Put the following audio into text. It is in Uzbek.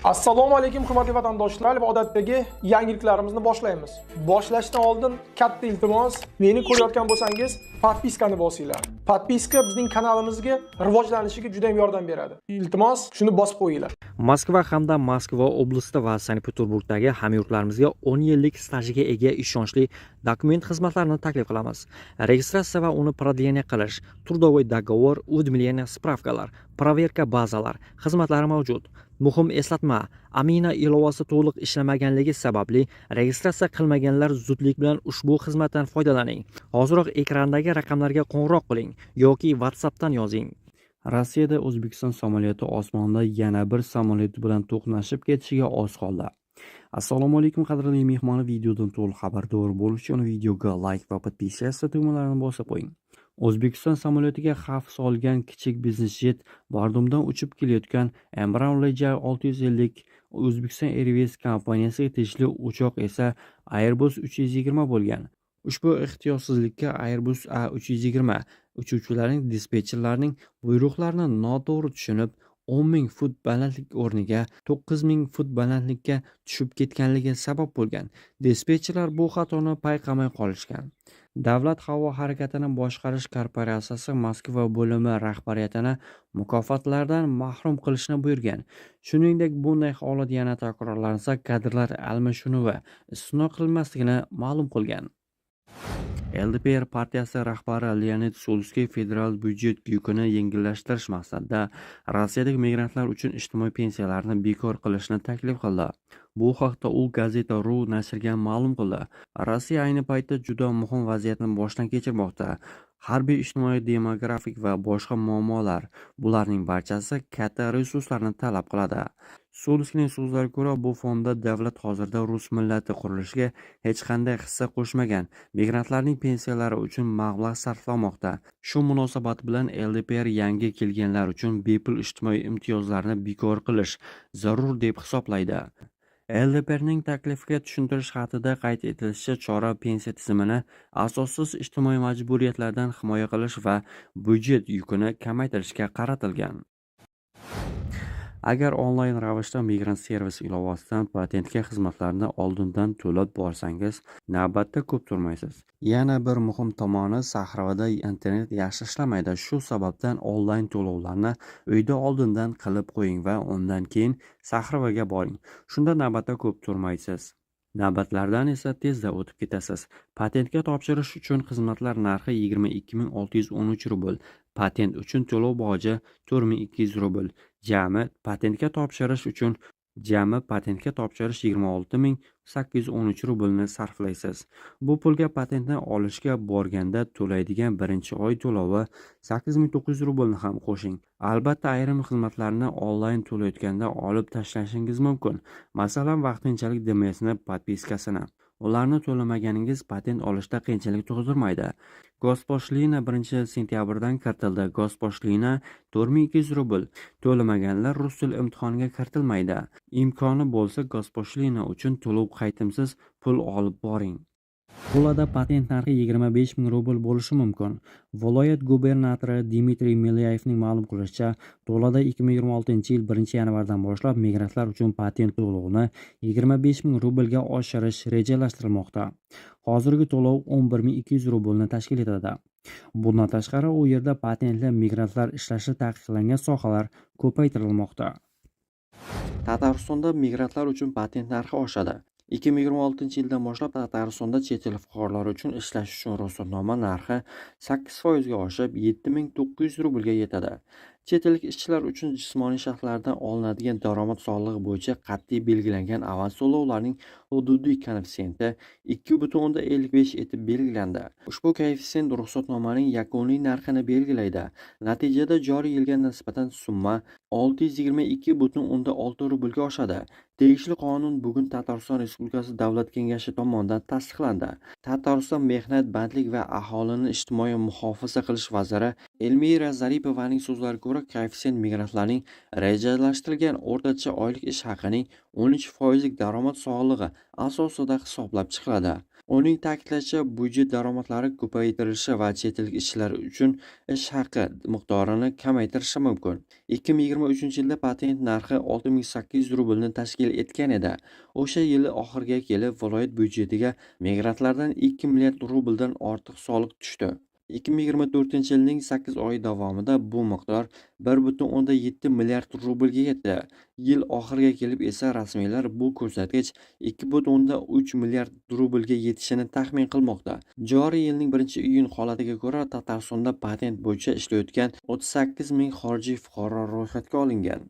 Assalomu alaykum, hurmatli vatandoshlar, va odatdagi yangiliklarimizni boshlaymiz. Boshlashdan oldin katta iltimos, meni ko'rayotgan bo'lsangiz, подписка ni bosinglar. Подписка bizning kanalimizga rivojlanishiga juda ham yordam beradi. Iltimos, shuni bosib qo'yinglar. Moskva hamda Moskva oblasti va Sankt-Peterburgdagi hamyurtlarimizga 10 yillik stajiga ega ishonchli dokument xizmatlarini taklif qilamiz. Registratsiya va uni продление qilish, трудовой договор, уведомление, справка lar, проверка bazalar xizmatlari mavjud. Muhim eslatma: Amina ilovasi to'liq ishlamaganligi sababli registratsiya qilmaganlar zudlik bilan ushbu xizmatdan foydalaning. Hoziroq ekrandagi raqamlarga qo'ng'iroq qiling yoki WhatsAppdan yozing. Rossiyada O'zbekiston samolyoti osmonda yana bir samolyot bilan to'qnashib ketishiga oz qoldi. Assalomu alaykum, qadrli mehmonlar, videodan to'liq xabardor bo'lish uchun videoga layk va подписаться tugmalarini bosib qo'ying. O'zbekiston samolyotiga xavf solgan kichik biznes jet Bardumdan uchib kelayotgan Embraer 650, Uzbekistan Airways kompaniyasiga tegishli uchoq esa Airbus 320 bo'lgan. Ushbu ehtiyotsizlikka Airbus A320 uchuvchilarining dispetcherlarning buyruqlarini noto'g'ri tushunib, 10 ming fut balandlik o'rniga 9 ming fut balandlikka tushib ketganligi sabab bo'lgan. Dispetcherlar bu xatoni payqamay qolishgan. Davlat havo harakatini boshqarish korporatsiyasi Moskva bo'limi rahbariyatini mukofotlardan mahrum qilishni buyurgan. Shuningdek, bunday holat yana takrorlansa, kadrlar almashinuvi istisno qilinmasligini ma'lum qilgan. LDPR partiyasi rahbari Leonid Slutskiy federal byudjet yukini yengillashtirish maqsadida Rossiyadagi migrantlar uchun ijtimoiy pensiyalarni bekor qilishni taklif qildi. Bu haqda u Gazeta.ru nashriga ma'lum qildi. Rossiya ayni paytda juda muhim vaziyatni boshdan kechirmoqda. Harbiy, ijtimoiy, demografik va boshqa muammolar – bularning barchasi katta resurslarni talab qiladi. Slutskiyning so'zlariga ko'ra, bu fonda davlat hozirda rus millati qurilishiga hech qanday hissa qo'shmagan migrantlarning pensiyalari uchun mablag' sarflamoqda. Shu munosabat bilan LDPR yangi kelganlar uchun bepul ijtimoiy imtiyozlarni bekor qilish zarur deb hisoblaydi. LDPRning taklifiga tushuntirish xatida qayd etilishicha, chora pensiya tizimini asossiz ijtimoiy majburiyatlardan himoya qilish va byudjet yukini kamaytirishga qaratilgan. Agar onlayn ravishda Migrant servis ilovasidan patentga xizmatlarni oldindan to'lab borsangiz, navbatda ko'p turmaysiz. Yana bir muhim tomoni, Saxarovoda internet yaxshi ishlamaydi. Shu sababdan onlayn to'lovlarni uyda oldindan qilib qo'ying va undan keyin Saxarovoga boring. Shunda navbatda ko'p turmaysiz. Navbatlardan esa tezda o'tib ketasiz. Patentga topshirish uchun xizmatlar narxi 22 613 rubl. Patent uchun to'lov boji 4200 rubl. Jami patentga topshirish 26 813 rublni sarflaysiz. Bu pulga patentni olishga borganda to'laydigan birinchi oy to'lovi 8900 rublni ham qo'shing. Albatta, ayrim xizmatlarni onlayn to'layotganda olib tashlashingiz mumkin. Masalan, vaqtinchalik DMSni подписка sini. Ularni to'lamaganingiz patent olishda qiyinchilik tug'dirmaydi. Госпошлина 1-sentyabrdan kiritildi. Госпошлина 4200 rubl. To'lamaganlar rus tili imtihoniga kiritilmaydi. Imkoni bo'lsa, госпошлина uchun to'lov qaytimsiz pul olib boring. Tulada patent narxi 25 ming rubl bo'lishi mumkin. Viloyat gubernatori Dmitriy Milyayevning ma'lum qilishicha, Tulada 2026-yil 1-yanvardan boshlab migrantlar uchun patent to'lovini 25 ming rublga oshirish rejalashtirilmoqda. Hozirgi to'lov 11 200 rublni tashkil etadi. Bundan tashqari, u yerda patentli migrantlar ishlashi taqiqlangan sohalar ko'paytirilmoqda. Tataristonda migrantlar uchun patent narxi oshadi. 2026-yildan boshlab Tataristonda chet el fuqarolari uchun ishlash uchun ruxsatnoma narxi 8% ga oshib, 7900 rublga yetadi. Chet ellik ishchilar uchun jismoniy shaxslardan olinadigan daromad solig'i bo'yicha qat'iy belgilangan avans to'lovlarning hududiy koeffitsiyenti 2,55 etib belgilandi. Ushbu koeffitsient ruxsatnomaning yakuniy narxini belgilaydi. Natijada joriy yilga nisbatan summa 622,6 rublga oshadi. Tegishli qonun bugun Tatariston Respublikasi Davlat Kengashi tomonidan tasdiqlandi. Tatariston mehnat, bandlik va aholini ijtimoiy muhofaza qilish vaziri Elmira Zaripovaning so'zlariga ko'ra, koeffitsient migrantlarning rejalashtirilgan o'rtacha oylik ish haqining 13 foizlik daromad solig'i asosida hisoblab chiqiladi. Uning ta'kidlashicha, byudjet daromadlari ko'paytirilishi va chet ellik ishchilar uchun ish haqi miqdorini kamaytirishi mumkin. 2026 2023-yilda patent narxi 6800 rublni tashkil etgan edi. O'sha yili oxiriga kelib viloyat byudjetiga migrantlardan 2 milliard rubldan ortiq soliq tushdi. 2024-yilning 8 oyi davomida bu miqdor 1,7 milliard rublga yetdi. Yil oxiriga kelib esa rasmiylar bu ko'rsatkich 2,3 milliard rublga yetishini taxmin qilmoqda. Joriy yilning 1-iyun holatiga ko'ra, Tataristonda patent bo'yicha ishlayotgan 38 ming xorijiy fuqaro ro'yxatga olingan.